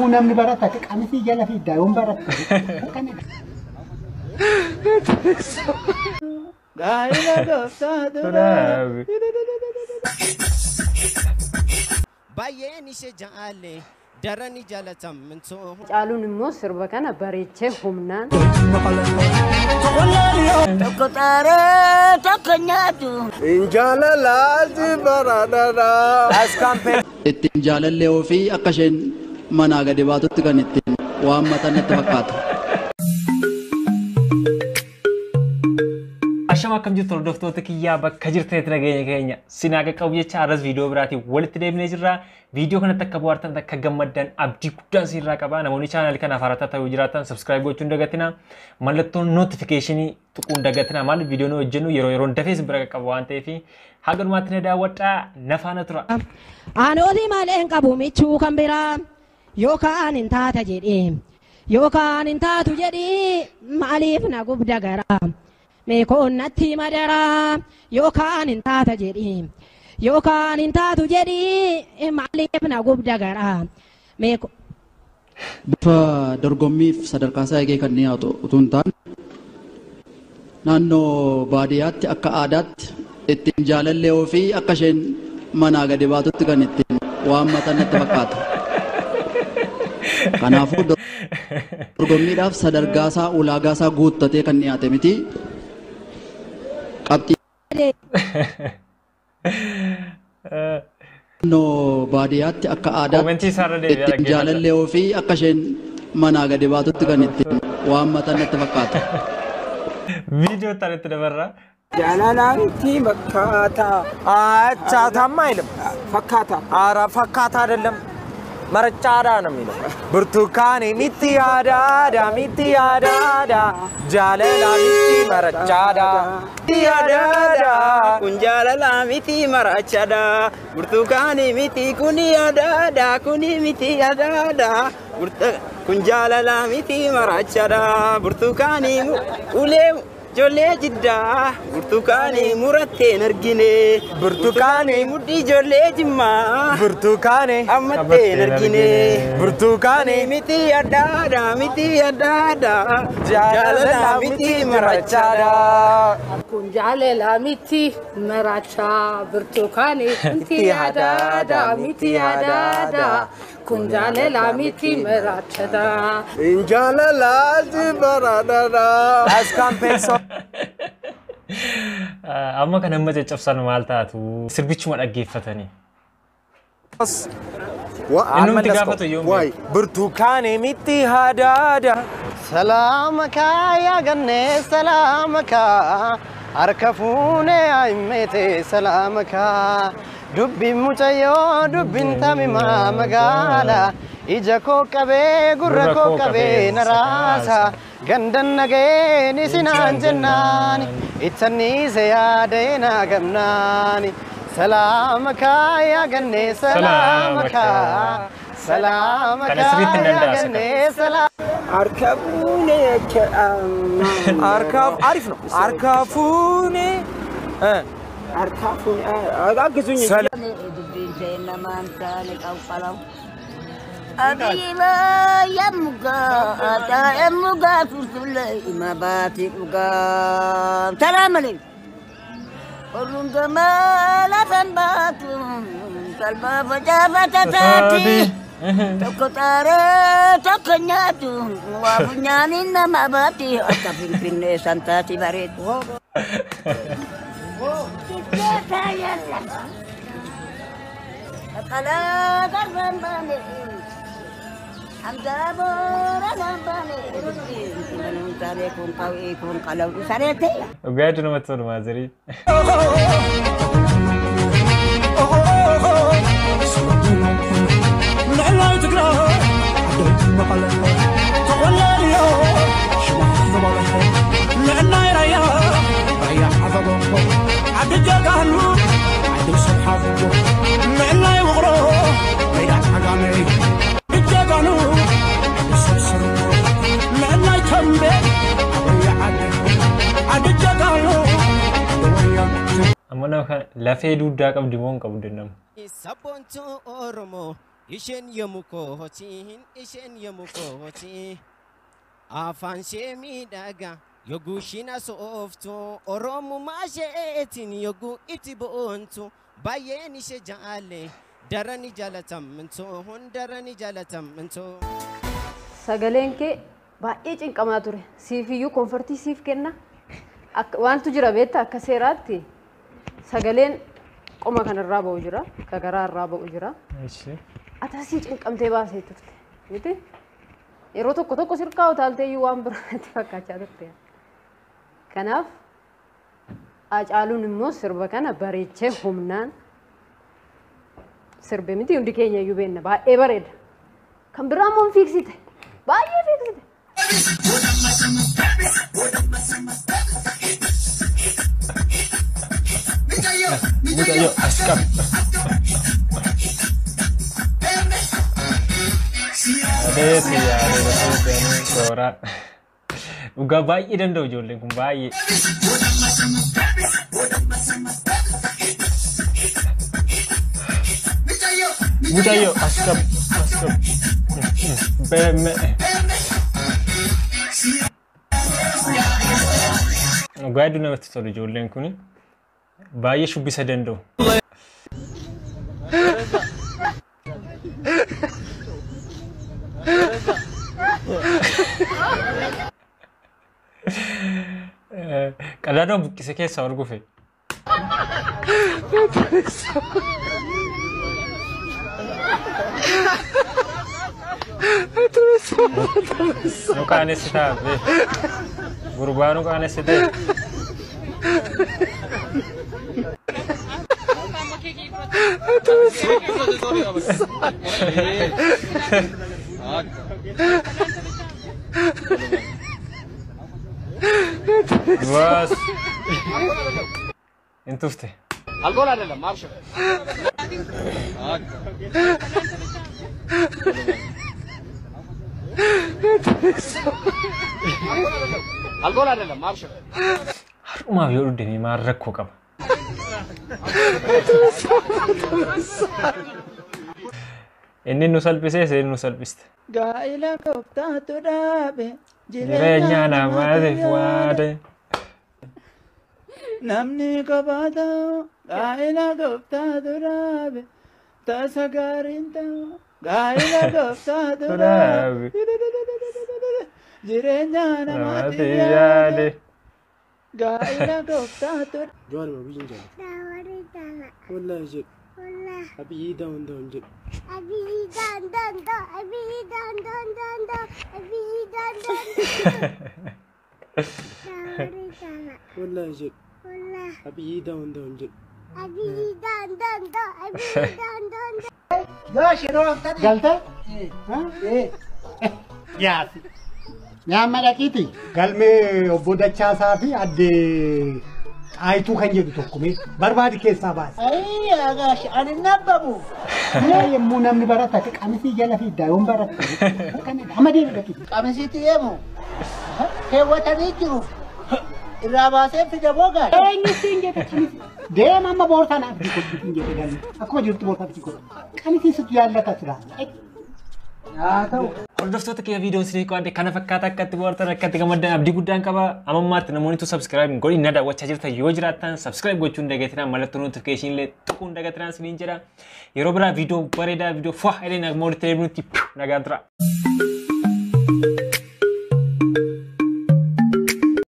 Yommuu namni barata qamisii jala fiiddaa yoom baratta? Gaa'ela gooftaa dura. Baay'een ishee jaalle darani jaalatamtu. Caaluun immoo sirba kana bareechee humnaan. Tokko xaaree tokko nyaatu. Injaalalaati baradara. Ittiin jaalallee ofii akka isheen manaa gadi baatutti kan ittiin waammatan natti fakkaata. Ashama akkam jirtu hordoftoota kiyyaa bakka jirtanitti nageenya keenya sinaa qaqqabu jecha arras viidiyoo biraatiin walitti deebinee jirra. Viidiyoo kanatti akka bohaartan akka gammaddan abdii guddaan sirraa qaba. Namoonni chaanaalii kanaaf haaraa ta'uu jiraatan subscribe gochuun dagatina. Mallattoon notifiikeeshinii tuquun dagatina. Maaliif viidiyoo nu hojjennu yeroo yeroon dafee isin bira qaqqabu waan ta'eef haga dhumaatti na daawwadhaa na faana tura. Anoolii malee hin qabu michuu kan biraa yookaan hin taata jedhee yookaan hin taatu jedhee maaliif na gubda garaa meekoon natti madaraa yookaan hin taata jedhee yookaan hin taatu jedhee maaliif na gubda garaa meeko. Bifa dorgommiif sadarkaa isaa eegee kan dhiyaatu utuu hin taane naannoo baadiyyaatti akka aadaatti ittiin jaalallee ofii akka isheen manaa gadi baatutti kan ittiin waammatan natti fakkaata. Kanaafuu dorgommiidhaaf sadarkaa isaa ulaagaa isaa guuttatee kan dhiyaate miti. Qabxii naannoo baadiyyaatti akka aadaatti Koomentii isaarra deebi'aa ittiin dhaggeeffadha. jaalallee ofii akka isheen manaa gadi baatutti kan ittiin waammatan natti fakkaata. Viidiyoo itti dabarra. Jaalala miti fakkaata. አቻታም አይልም Fakkaata. ኧረ ፈካታ አይደለም መረጫዳ ነው የሚለው። ብርቱካኔ ሚቲ አዳዳ ሚቲ አዳዳ ጃለላ ሚቲ መረጫዳ አዳዳ Kun jaalala miti marachaadha. Burtukaanii miti kuni adaadha. Kuni miti adaadha. Kun jaalala miti marachaadha. Burtukaanii ulee ijoollee jiddaa. Burtukaanii murattee hin argine. Burtukaanii mudhii ijoollee jimmaa. ብርቱካኔ Ammattee hin argine. ብርቱካኔ Miti adaadha miti adaadha. ጃለላ Jaalala ሚቲ miti መረጫዳ marachaadha. Kun jaalala miti maracha burtukaanii miti adaada miti adaada. Kun jaalala miti marachada. Injaalalaati baradara. አስካምፔሶ Amma kan amma caccabsan maal taatu sirbichuma dhaggeeffatanii. Innumti gaafatu iyyuu hin ዋይ ብርቱካኔ ሚቲ ሀዳዳ ሰላምካ ያገኔ ሰላምካ harka fuunee aimmeete salaamaka dubbiin mucayyoo dubbiin tamimaa magaala ija koo qabee gurra koo qabee na raasa gandan nageen isinaan jennaani ittanniise yaadee naa gamnaani salaamaka yaagannee salaamaka salaamaka Kana sirriitti hin danda'asu kan. yaagannee salaamaka. አርካፍ አሪፍ ነው። አርካፉኔ እ ሰላ- Dubbiin ta'e namaan taane qawqalaw. Abiyyi yammugaa yammugaa turtullee ima baatii dhugaa. Salaam aleekum. Orruun gamaa lafan baatu talbaa facaafata taati. Tokko xaaree tokko nyaatu waa funyaaniin nama baati akka finfinnee san taati bareedu. Dhaqalaa garbaan baane Hamzaa booranaan baane saree kun qawwee kun qalawuu saree ta'e. Dhugaa hedduu namatti tolu maazirii. Amma nama kana lafee dugdaa qabdi moo hin qabdu nama? Sabboontuu Oromoo Isheen yommuu kootiin isheen yommuu kootiin afaan ishee miidhagaa yogguu ishiin asooftu oromummaa isheetiin yogguu itti boontu baay'een ishee jaalle darani jaalatamtu darani jaalatamtu. Sagaleen kee baay'ee cinqamaa ture. Siif iyyuu koonfartii siif kenna. Wantu jira beektaa akka seeraatti sagaleen qoma kanarraa ba'u jira, ka garaarraa ba'u jira. Atasii cinqamtee baasee turte. Miti? Yeroo tokko tokko sirkaa utaaltee iyyuu waan biraatti fakkaachaa turte. Kanaaf Hacaaluun immoo sirba kana bareechee humnaan sirbe miti hundi keenya iyyuu beenna baay'ee bareeda. Kan biraa immoo fiiksite. Baay'ee fiiksite. Mucayyoo as qabi. Adeeti yaadee sooraa. Dhugaa baay'ee danda'u ijoolleen kun baay'ee. Mucayyoo as qabi as qabi. Beeme. Dhugaa hedduu namatti tolu ijoolleen kun baay'ee shubbisa danda'u. Qadaadaan buqqise keessaa ol gufe. Nu qaanessitaa be. Gurbaa nu qaanessitee. Bas. Intufte. አልኮል አይደለም አብሽር። አልኮል አይደለም አብሽር። Har'umaaf yoo dhugde maal rakkoo qaba? Inni nu salphisee isheen nu salphiste. Gaa'ila gooftaatu dhaabe Jireenya namaatiif waade. Namni kophaa ta'u gaa'ila gooftaatu dhaabe tasa gaariin ta'u gaa'ila gooftaatu dhaabe jireenya namaatiif yaade gaa'ila gooftaatu. Jawaar ma biyyin jala. Wallahi jedhu. Abiyyi down down jedhu. Abiyyi down down down Abiyyi down down down down Abiyyi down down down. Wallahi jedhu. Abiyyi down down jedhu. Abiyyi down down down Abiyyi down down down. Galtee? Yaasi. Nyaama dhaqiiti. Galmee obbo Dachaasaa fi addee Xaayituu kan jedhu tokko mee barbaadi keessaa baase. Ani nabbabu. Mee yommuu namni barata qamisii jala fiiddaa yoon baratte amma deemi dhaqiiti. Qamisiitti eemu keewwatanii jiru. Irraa baasee fida boogaa. Eenyu siin jedhe qamisii. Deema amma boorsaa naaf godhu siin jedhe galme. Akkuma jirtu boorsaa fi godhu. Qamisii situ jaallata sira. Haa ta'u. Hordoftoota kiyya viidiyoon isinii qo'adhe kana fakkaata akkatti bohaartan akkatti gammaddan abdii guddaan qaba. Amammaatti namoonni tu subscribe hin godhin na daawwachaa jirtan yoo jiraattan subscribe gochuun dagatinaa mallattoo notification illee tuquun dagatinaa isiniin jedha. Yeroo biraa viidiyoo bareedaa viidiyoo faa jedhee namoonni televiziyoonitti nagaan tura.